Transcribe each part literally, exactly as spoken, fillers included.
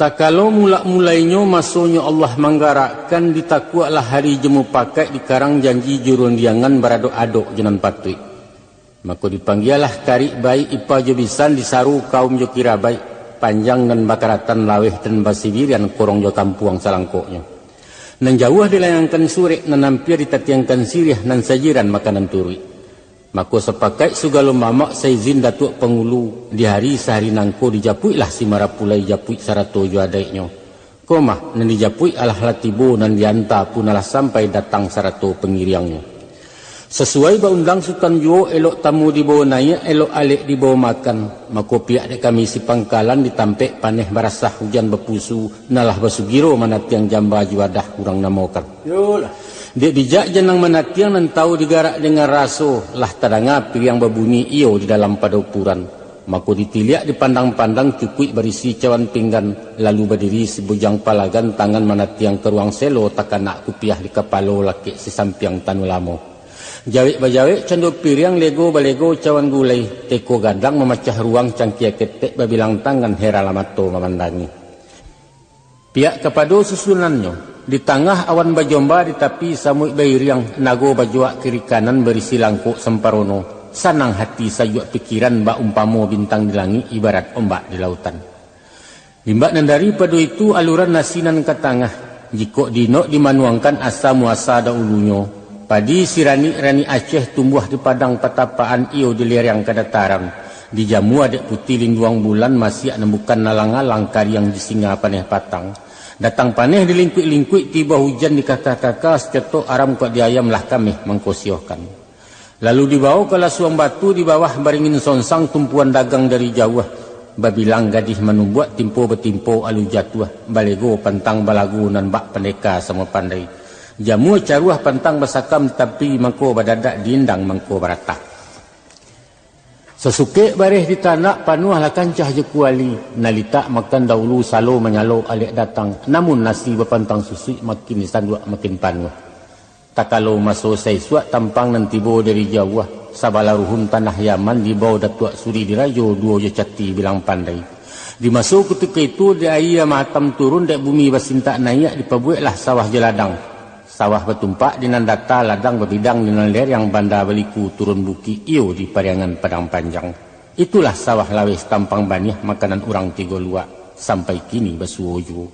Takalo mulak-mulainyo masonyo Allah manggarakkan, ditakuaklah hari jo mupakaik, dikarang janji jo rundiangan, baradok-adok jo nan patuik. Mako dipanggialah karik baik, ipa jo bisan, disaru kaum jo kirabaik, panjang nan bakaratan, laweh nan basibirian, korong jo kampuang salangkoknyo. Nan jauah dilayangkan surek, nan ampia ditatiangkan siriah, nan sajiran makanan turuik. Mako sapakaik sagalo mamak, saizin Datuak Pangulu, di hari sahari nangko dijapuiklah si marapulai, japuik sarato jo adaiknyo. Ko mah, nan dijapuik alah lah tibo, nan dianta pun alah sampai, datang sarato pangiriangnyo. Sasuai baundang Sutan juo, elok tamu dibawo naiak, elok alek dibawo makan. Mako pihak dek kami si pangkalan, di tampek paneh barasah, ujan bapusu, nan lah basugiro manatiang jamba juadah urang namokan. Yolah. Dek bijak janang manatiang, nan tahu digarak dengan raso, lah tadanga piriang babunyi, iyo di dalam padopuran. Mako ditiliak dipandang-pandang, cukuik barisi cawan pinggan, lalu badiri si bujang palagan, tangan manatiang ka ruang selo, takanak kupiah di kapalo, lakek si sampiang tanu lamo. Jawek bajawek cando piriang, lego balego cawan gulai, teko gadang mamacah ruang, cangkia ketek babilang tangan, heran lah mato mamandangi. Pihak kapado susunannyo, di tangah awan bajomba, di tapi samuik bairiang, nago bajuak kiri kanan, barisi langkok samparono, sanang hati sajuak pikiran, bak umpamo bintang di langik, ibarat ombak di lautan. Limbak nan daripado itu, aluran nasi nan ka tangah, jikok diinok dimanuangkan, asa muasa dahulunyo, padi siranik-ranik Aceh, tumbuah di padang patapaan, iyo di lereng ka dataran. Dijamua dek putih linduang bulan, masiak nan bukan alang-alang, kariang di singa paneh patang. Datang paneh dilingkuik-lingkuik, tibo hujan dikaka-kaka, sacotok aram kok di ayam, lah kameh mangkosiohkan. Lalu dibawo ka lasuang batu, di bawah baringin sonsang, tumpuan dagang dari jauah, babilang gadih manumbuak, timpo batimpo alu jatuah, balego pantang balagu, nan bak pandeka samo pandai. Jamua caruah pantang basakam, tapi mangko badadak, diindang mangko baratah. Sasukek bareh di tanak, panuahlah kancah jo kuali. Nalitak makan dahulu, salo manyalo alek datang. Namun nasi bapantang susuik, makin disanduak makin panuah. Takalo maso saisuak, tampang nan tibo dari jauah, sabalah ruhun tanah Yaman, dibawo Datuak Suri Dirajo, duo jo cati bilang pandai. Di maso kutiko itu, di aia mahatam turun, dek bumi basintak naiak, dipabueklah sawah jo ladang. Sawah batumpak di nan data, ladang babidang di nan lereng, banda baliku turun bukik, iyo di Pariangan Padang Panjang. Itulah sawah laweh tampang baniah, makanan urang tigo luak, sampai kini basuo juo.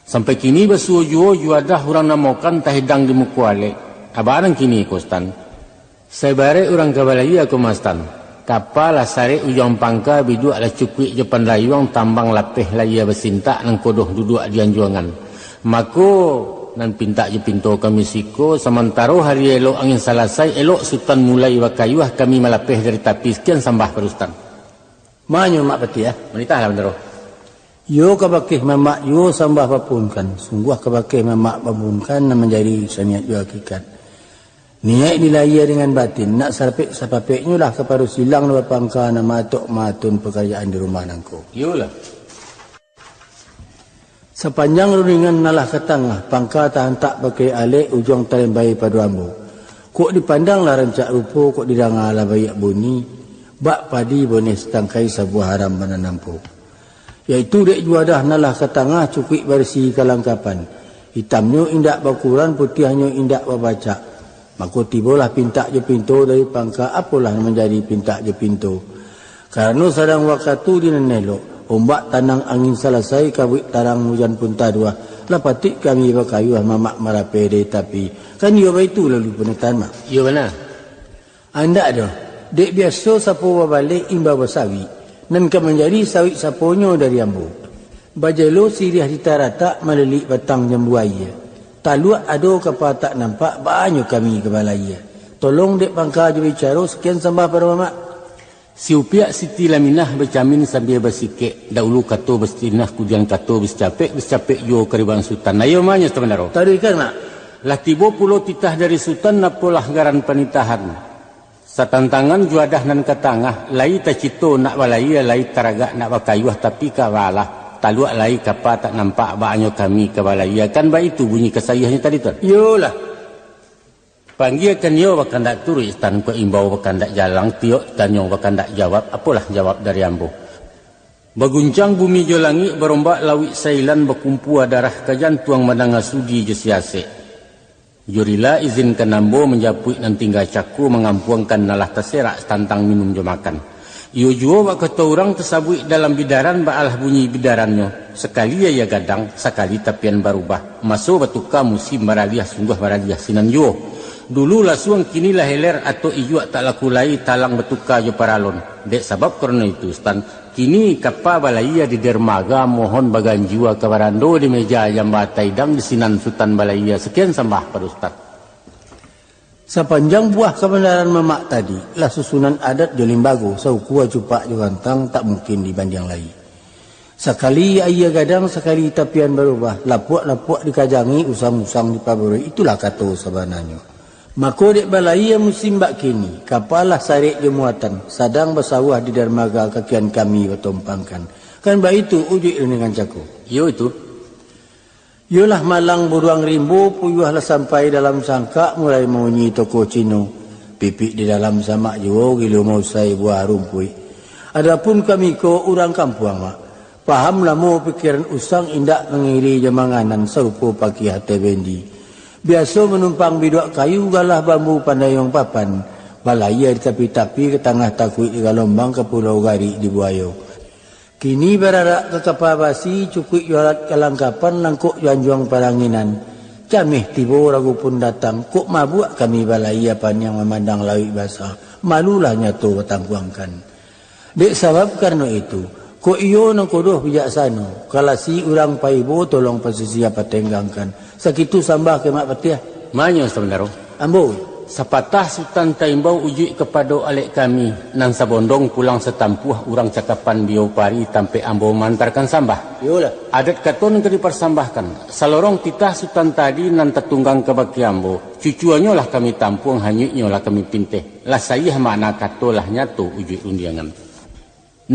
Sampai kini basuo juo, juadah urang namokan, tahidang di muko alek. Abak nan kini ko, Sutan? Saibaraik urang ka balayia ko mah, Sutan. Kapa lah sarek ujuang pangka, biduak lah cukuik jo pandayuang, tambang lapeh layia basintak, nangkodoh duduak di anjuangan. Mako, nan pintak jo pinto kami siko, samantaro hari elok angin salasai, elok Sutan mulai bakayuah, kami malapeh dari tapi, sakian sambah pado Sutan. Manyo Mak Patih, ah? Manitahlah, Bandaro. Iyo kabakeh mamak juo sambah bapuhunkan, sungguah kabakeh mamak bapuhunkan, nan manjadi samiak juo hakikat. Niaik dilayia dengan batin, nak sarapek-sapapeknyo lah kapado silang nan bapangka, nan maatok maatun pakarajaan di rumah nangko. Iyolah. Sapanjang rundingan nan lah ka tangah, pangka tahantak pakai alek, ujuang talembai pado ambo. Kok dipandang lah rancak rupo, kok didanga lah baiak bunyi, bak padi boneh satangkai, sabuah haram bana nampo. Yaitu dek juadah nan lah ka tangah, cukuik barisi kalangkapan. Itamnyo indak bakuran, putiahnyo indak babacak. Mako tibolah pintak jo pinto dari pangka, apolah nan manjadi pintak jo pinto. Karano sadang wakatu di nan elok, ombak tanang angin salasai, kabuik tarang ujan pun taduah, lah patuik kami bakayuah mamak marapeh dari tapi. Kan iyo baitu lalu punatan, Mak? Iyo bana. Andak doh, dek biaso sapo babaleh imbau basawik, nan ka manjadi sawik saponyo dari ambo. Bajelo siriah di taratak, malilik batang jambu aia. Taluak ado kapa tak nampak, baanyo kami ka balayia. Tolong dek pangka jo bicaro, sakian sambah pado mamak. Si Upiak Siti Laminah bacamin sambia basikek, dahulu kato basinah, kudian kato basicapek, basicapek juo karibaan Sutan. Ayo manyo, Sutan Bandaro. Taruihkan, Mak. Lah tibo pulo titah dari Sutan, apolah garan panitahan. Satantangan juadah nan ka tangah, lai tacito nak balayia, lai taragak nak bakayuah, tapi ka balah, taluak lai kapa tak nampak, baanyo kami ka balayia, kan baitu bunyi kasaiahnyo tadi tu? Iyolah. Panggiakan iyo bakandak turuik, Sutan, kok imbau bakandak jalang, tiok tanyo bakandak jawab, apolah jawab dari ambo. Baguncang bumi jo langik, barombak lauik Sailan, bakumpua darah ka jantuang, mandanga sudi jo siasek. Jo rila izinkan ambo manjapuik nan tingga cako, mangampuangkan nan lah taserak tantang minum jo makan. Iyo juo bak kato urang tasabuik dalam bidaran, baalah bunyi bidarannyo, sakali aia gadang, sakali tapian barubah. Maso batuka, musim baraliah, sungguah baraliah sinan juo. Dulu lasuang, kini lah heler, atok ijuak tak laku lai, talang batuka jo paralon. Dek sabab karano itu, Sutan, kini kapa balaia di dermaga, mohon baganjua ka barando, di meja jamba taidang, di sinan Sutan balaia. Sakian sambah pado Sutan. Sapanjang buah kabandaran mamak tadi, lah susunan adat jo limbago, saukua cupak jo gantang, tak mungkin dibandiang lai. Sakali aia gadang, sakali tapian barubah, lapuak-lapuak dikajangi, usang-usang dipabarui, itulah kato sabananyo. Mako dek balaia musim bak kini, kapa lah sarek jo muatan, sadang basawah di darmaga, kakian kami batompangkan. Kan baitu ujuik rundingan cako. Iyo itu. Iyolah malang buruang rimbo, puyuah lah sampai dalam sangkak, mulai maunyi toko Cino. Pipik di dalam samak juo, gilo mausai buah rumpuik. Adapun kami ko urang kampuang, Mak. Paham lamo pikiran usang, indak mangiri jo manganan, sarupo pakiah ateh bendi. Biaso manumpang biduak kayu, galah bambu pandayuang papan, balaia di tapi-tapi, ka tangah takuik di galombang, ka pulau garik di buayo. Kini bararak ka kapa basi, cukuik jo alat kalangkapan, langkok jo anjuang paranginan. Cameh tibo ragu pun datang, kok mabuak kami balaia paniang, mamandang lauik basa, malulah nyato batangkuangkan. Dek sabab karano itu, kok iyo nan kodoh bijaksano, kalasi urang paibo, tolong pasisia patenggangkan. Sakitu sambah ka Mak Patiah. Manyo sabandaro. Ambo. Sapatah Sutan taimbau, ujuik kapado alek kami, nan sabondong pulang satampuah, urang cakapan biopari, tampek ambo maantarkan sambah. Iyolah. Adat kato nan ka diparsambahkan, salorong titah Sutan tadi nan tatunggang kabake ambo, cucuanyo lah kami tampuang, hanyuiknyo lah kami pinteh, lah saiah makna kato, lah nyato ujuik rundiangan.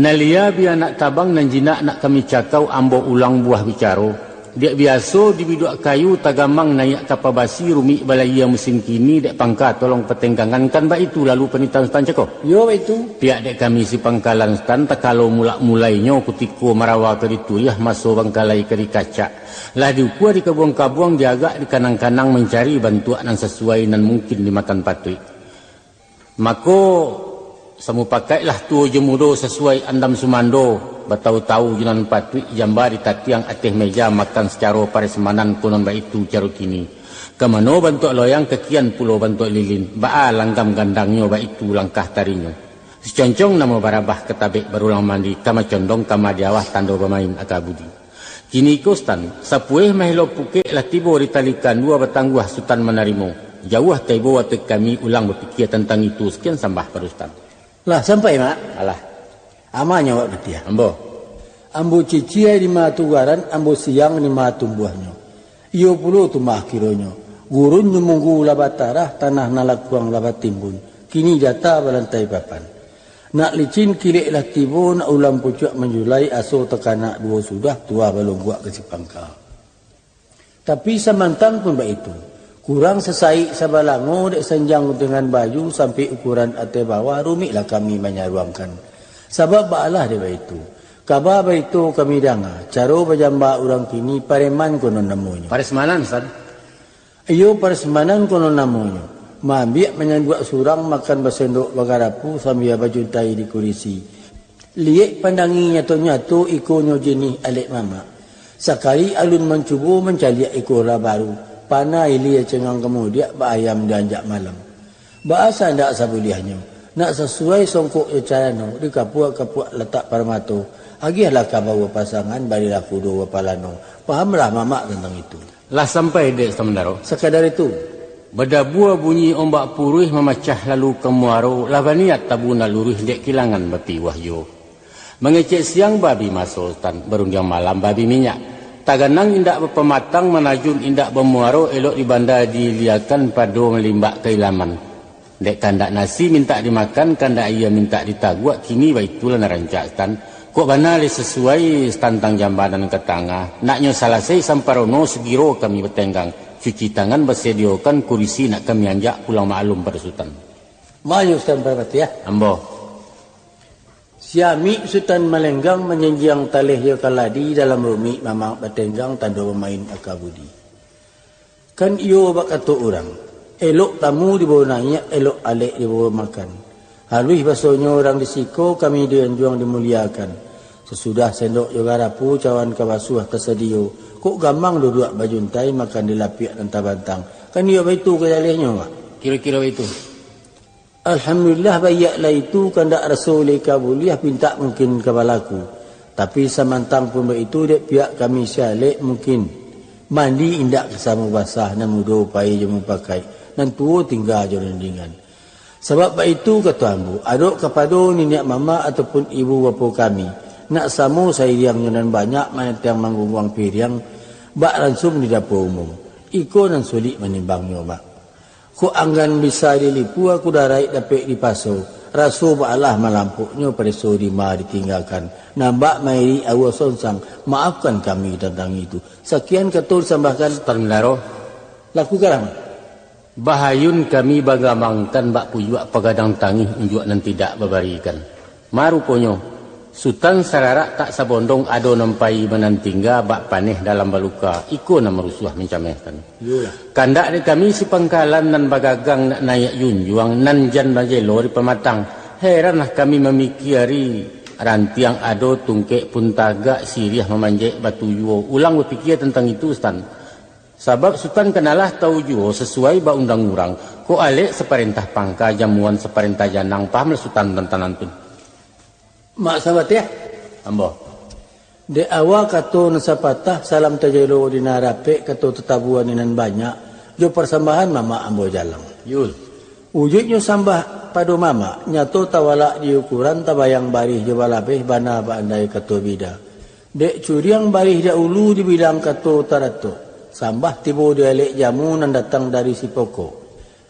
Nan lia bia nak tabang, nan jinak nak kami cakau, ambo ulang buah bicaro. Dek biaso di biduak kayu tagamang, naiak kapa basi, rumik balaia musim kini, dek pangka tolong patenggangan, kan baitu lalu panitahan Sutan cako? Iyo, baitu. Piak dek kami si pangkalan Sutan, takalo mulak-mulainyo, kutiko marawa ka dituriah, maso bangkalai ka dikacak, lah diukua dikabuang-kabuang, diagak dikanang-kanang, mancari bantuak nan sasuai, nan mungkin dimakan patuik. Mako, samupakaiklah tuo jo mudo, sasuai andam sumando, batau-tau jo nan patuik, jamba ditatiang ateh meja, makan sacaro parasmanan, konon baitu caro kini. Ka mano bantuak loyang, kakian pulo bantuak lilin, baa langgam gandangnyo, baitu langkah tarinyo. Siconcong namo barabah, katabek barulang mandi, ka macondong, ka madiawah, tando bamain aka budi. Kiniko Sutan, sapueh mahelo pukek, lah tibo di tali kandua, batangguah Sutan manarimo. Jauah taibo ateh kami, ulang bapikia tantang itu, sakian sambah pado Sutan. Lah sampai, Mak? Alah. Amanyo awak Patiah. Ambo. Ambo cicia di ma tugaran, ambo siang di ma tumbuahnyo. Iyo pulo tu mah kironyo, gurun jo munggu lah batarah, tanah nan lakuang lah batimbun, kini data balantai papan. Nak licin kilek lah tibo, nak ulam pucuak manjulai, aso takanak duo sudah, tuah balongguak ka sipangka. Tapi samantang pun baitu, kurang sasaik sabalango, dek sanjang guntingan baju, sampik ukuran ateh bawah, rumiklah kami manyaruangkan. Sabab baalah dek baitu, kaba baito kami danga, caro bajamba urang kini, pareman konon namonyo. Parasmanan, San. Iyo, parasmanan konon namonyo. Maambiak manyanduak surang, makan basendok bagarapu, sambia bajuntai di kurisi. Liek pandangi nyato-nyato, ikonyo jinih alek mamak. Sakali alun mancubo, mancaliak iko lah baru. Panah ilia cengang kamudiak, baayam dianjak malam. Baa sandak sabuliahnyo, nak sasuai songkok jo carano, dikapuak-kapuak latak parmato, agiahlah ka bapasangan, barilah kudo bapalano. Pahamlah mamak tantang itu. Lah sampai dek Sutan Mandaro? Sakadar itu. Badabua bunyi ombak puruih, mamacah lalu ka muaro, lah baniat tabu nak luruih, dek kilangan bapiwah juo. Mangecek siang babi maso Sutan, barundiang malam babi minyak. Taganang indak bapamatang, manajun indak bamuaro, elok di banda diiliakan, pado malimbak ka ilaman. Dek kandak nasi mintak dimakan, kandak aia mintak ditaguak, kini baitulah nan rancak Sutan. Kok bana lai sasuai, Sutan, tantang jamba nan ka tangah. Naknyo salasai samparono, sagiro kami batenggang. Cuci tangan basadiokan, kurisi nak kami anjak, pulang maklum pado Sutan. Manyo Sutan Parpatiah? Ambo. Siamik Sutan Malenggang manjinjiang taleh jo kaladi dalam rumik mamak batenggang tando bamain aka budi. Kan iyo bak kato urang, elok tamu dibawo naiak, elok alek dibawo makan. Haluih basonyo urang di siko, kami di anjuang dimuliakan. Sasudah sendok jo garapu cawan ka basuah tasadiyo, kok gamang duduak bajuntai makan di lapiak nan tabantang. Kan iyo baitu ka jalehnyo, Mak? Kiro-kiro baitu. Alhamdulillah, baiak lah itu, kandak raso uleh ka buliah, pintak mungkin ka balaku. Tapi samantang pun baitu, dek pihak kami si alek mungkin mandi indak ka samo basah, nan mudo pai jo mupakaik, nan tuo tingga jo rundingan. Sabab baitu kato ambo, adok kapado niniak mamak ataupun ibu bapo kami, nak samo sairiang jo nan banyak manantiang manggungguang piriang, bak ransum di dapua umum. Iko nan sulik manimbangnyo, Mak. Kok anggan bisa dilipua, kudaraik dapek dipaso, raso baalah malampoknyo pareso dima ditinggakan, nambak mairik aua sonsang, maafkan kami tantang itu. Sakian kato disambahkan. Sutan Mandaro. Lakukanlah, Mak. Bahayun kami bagamangkan bak puyuak pagadang tangih unjuak nan tidak babarikan. Maruponyo, Sutan sararak tak sabondong ado nan pai manantingga bak paneh dalam baluka, iko nan marusuah mancamehkan. Iyolah. Kandak dek kami si pangkalan nan bagagang nak naiak junjuang, nan jan bajelo di pamatang. Heranlah kami mamikiari, rantiang ado, tungkek pun tagak, siriah mamanjek batu juo. Ulang bapikia tantang itu, Sutan. Sabab Sutan kanalah tau juo, sasuai ba undang urang, kok alek saparentah pangka, jamuan saparentah janang, pahamlah Sutan tantang nan tu. Mak Sabatiah. Ambo. Dek awa kato nan sapatah, salam tajelo di nan rapek, kato tatabuan di nan banyak, jo parsambahan mamak ambo jalang. Yul. Ujuiknyo sambah pado mamak, nyato tawalak di ukuran, tabayang barih jo balabeh, bana baandai kato bida. Dek curiang barih dahulu dibilang kato taratok, sambah tibo di alek jamu nan datang dari si pokok.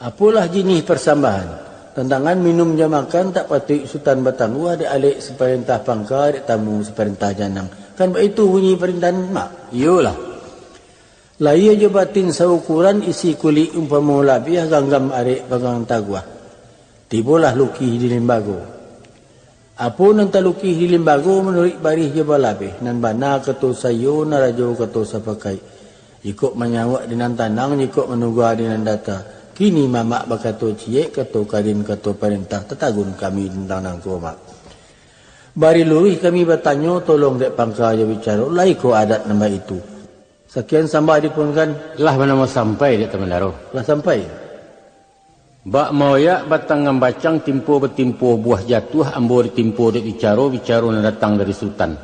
Apolah jinih parsambahan, tantangan minum jo makan tak patuik Sutan batangguah dek alek saparentah pangka, dek tamu saparentah janang. Kan baitu bunyi parintahan, Mak? Iyolah. Lahia jo batin saukuran, isi kulik umpamo labiah, ganggam arek panggang taguah. Tibolah lukih di limbago. Apo nan talukih di limbago manuruik barih jo balabeh, nan bana kato saiyo, nan rajo kato sapakaik. Jikok manyauak di nan tanang, jikok manuga di nan data. Kini mamak bakato ciek, kato karin, kato parentah, tatagun kami tantang nangko, Mak. Bari luruih kami batanyo, tolong dek pangka jo bicaro, lai ko adat nan baitu. Sakian sambah dipunkan. Lah banamo sampai dek Tamandaro. Lah sampai. Bak maoyak batang ngambacang, timpo batimpo buah jatuah, ambo ditimpo dek bicaro, bicaro nan datang dari Sutan.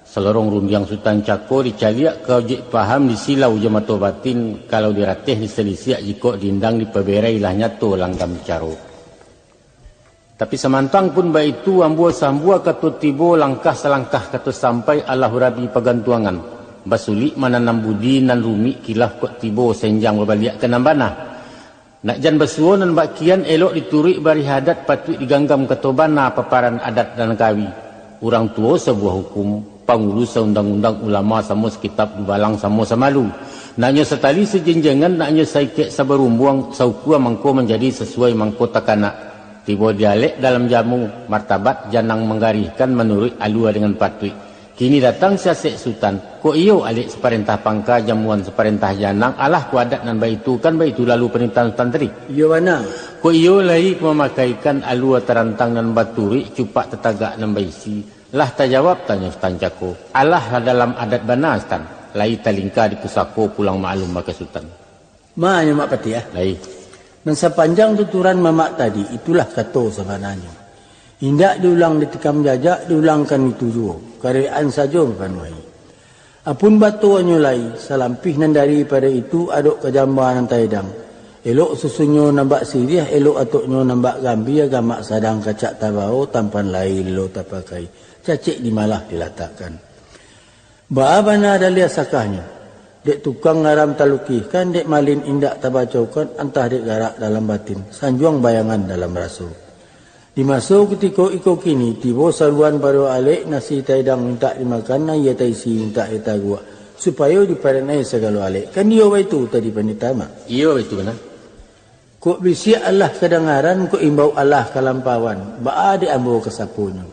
Salorong rundiang Sutan cako, dicaliak ka ojek paham, disilau jo mato batin, kalau dirateh disalisiak, jikok diindang dipaberai, lah nyato langgam bicaro. Tapi samantang pun baitu, ambo sambua kato tibo, langkah salangkah kato sampai, alah urabi pagantuangan. Basulik mananam budi, nan rumik kilaf kok tibo, senjang babaliak ka nan bana. Nak jan basuo nan bak kian, elok dituruik barih adat, patuik diganggam kato bana, paparan adat nan kawi. Urang tuo sabuah hukum, pangulu saundang-undang, ulama samo sakitab, dubalang samo samalu. Naknyo satali sajinjangan, naknyo saikek sabarumbuang, saukua mangko manjadi, sasuai mangko takanak. Tibo di alek dalam jamu, martabat janang manggarihkan, manuruik alua dengan patuik. Kini datang si asek Sutan, kok iyo alek saparentah pangka, jamuan saparentah janang, alah ko adat nan baitu, kan baitu lalu parintahan Sutan tadi? Iyo bana. Kok iyo lai ko mamakaikan alua tarantang nan baturuik, cupak tatagak nan baisi? Lah tajawab tanyo Sutan cako, alah lah dalam adat bana, Sutan, lai talingka di pusako, pulang maklum baka Sutan. Ma nyo Mak Patiah. Lai. Nan sapanjang tuturan mamak tadi, itulah kato sabananyo. Indak diulang ditikam jajak, diulangkan itu juo, karajaan sajo mapanuahi. Apun batonyo lai, salampih nan daripado itu, adok ka jamba nan taedang. Elok susunnyo nan bak siriah, elok atoknyo nan bak gambia, gamak sadang kacak tabao, tampan lai lilo tapakai, cacek di malah dilatakkan. Baa bana daliah sakahnyo, dek tukang ngaram talukihkan, dek malin indak tabacokan, antah dek garak dalam batin, sanjuang bayangan dalam raso. Di maso kutiko iko kini, tibo saruan pado alek, nasi taedang mintak dimakan, aia taisi mintak ditaguak, supayo diparanai sagalo alek. Kan iyo baitu tadi, Pandita Mak? Iyo baitu bana. Kok bisiak alah kadangaran, kok imbau alah kalampauan, baa dek ambo ka saponyo?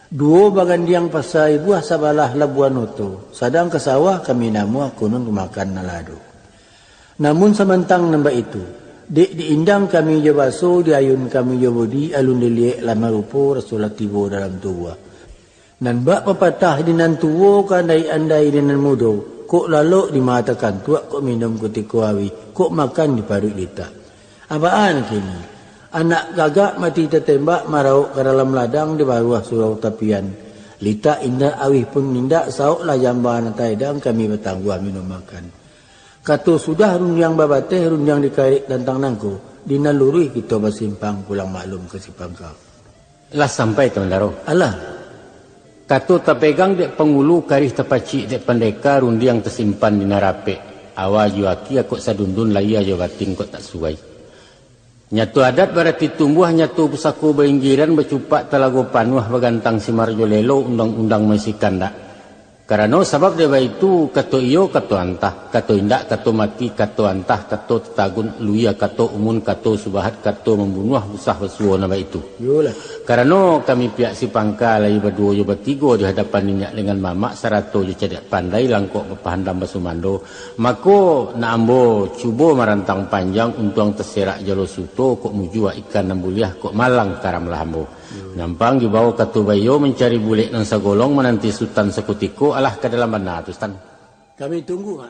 Duo bagandiang pasai buah sabalah labuan oto, sadang ka sawah kami namuah konon rumakan nan lado. Namun samantang nan baitu, dek diindang kami jo baso, diayun kami jo bodi, alun diliek lah marupo, rasolah tibo dalam tubuah. Nan bak papatah di nan tuo ka andai-andai di nan mudo, kok lalok di mata kantuak, kok minum kutiko auih, kok makan di paruik litak. Abaan kini, anak gagak mati tatembak, marauk ka dalam ladang di baruah surau tapian. Litak indak, auih pun indak, saoklah jamba nan taedang, kami batangguah minum makan. Kato sudah rundiang babateh, rundiang dikarek tantang nangko, di nan luruih kito basimpang, pulang maklum ka si pangka. Lah sampai ka bandaro. Alah. Kato tapegang dek pangulu, karih tapacik dek pandeka, rundiang tasimpan di nan rapek. Awa jo aki kok sadundun, lahia jo batin kok tak suai. Nyato adat barati tumbuah, nyato pusako bainggiran, bacupak talago panuah, bagantang simar jo lelo, undang-undang masikandak. Karano sabab dek baitu, kato iyo, kato antah, kato indak, kato mati, kato antah, kato tatagun, luia, kato umun, kato subahat, kato mambunuah, usah basuo nan baitu. Iyolah. Karano kami pihak si pangka lai baduo jo batigo di hadapan niniak dengan mamak, sarato jo cadiak pandai, langkok bapahandam basumando, mako, nak ambo cubo marantang panjang, untuang taserak jalo suto, kok mujua ikan nan buliah, kok malang karamlah ambo. Nampang dibao kato baiyo, mancari bulek nan sagolong, mananti Sutan sakutiko, alah ka dalam bana tu, Sutan. Kami tunggu, ha.